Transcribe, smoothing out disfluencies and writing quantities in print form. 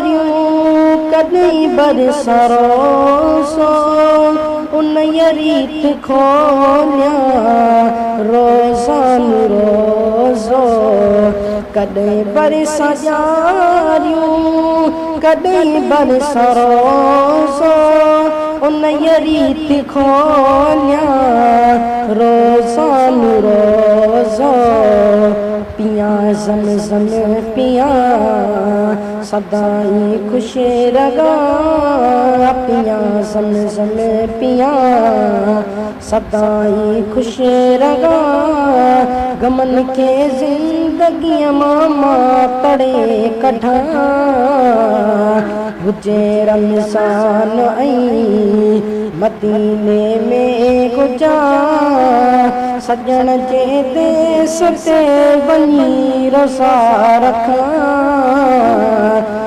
ڏياريون ڪڏهن برسان روزو انهيء ريت کوليان روزانو روزو ڪڏهن برسان ڏياريون ڪڏهن برسان روزو انهيء ريت کوليان روزانو روزو پيان زم زم پيان سدائين خوش رهان پيان زم زم پيان سدائين خوش رهان غمن کي زندگيء مان مان تڙي ڪڍان هجي رمضان ۽ مديني ۾ هجان سڄڻ جي ديس تي وڃي روزا رکان.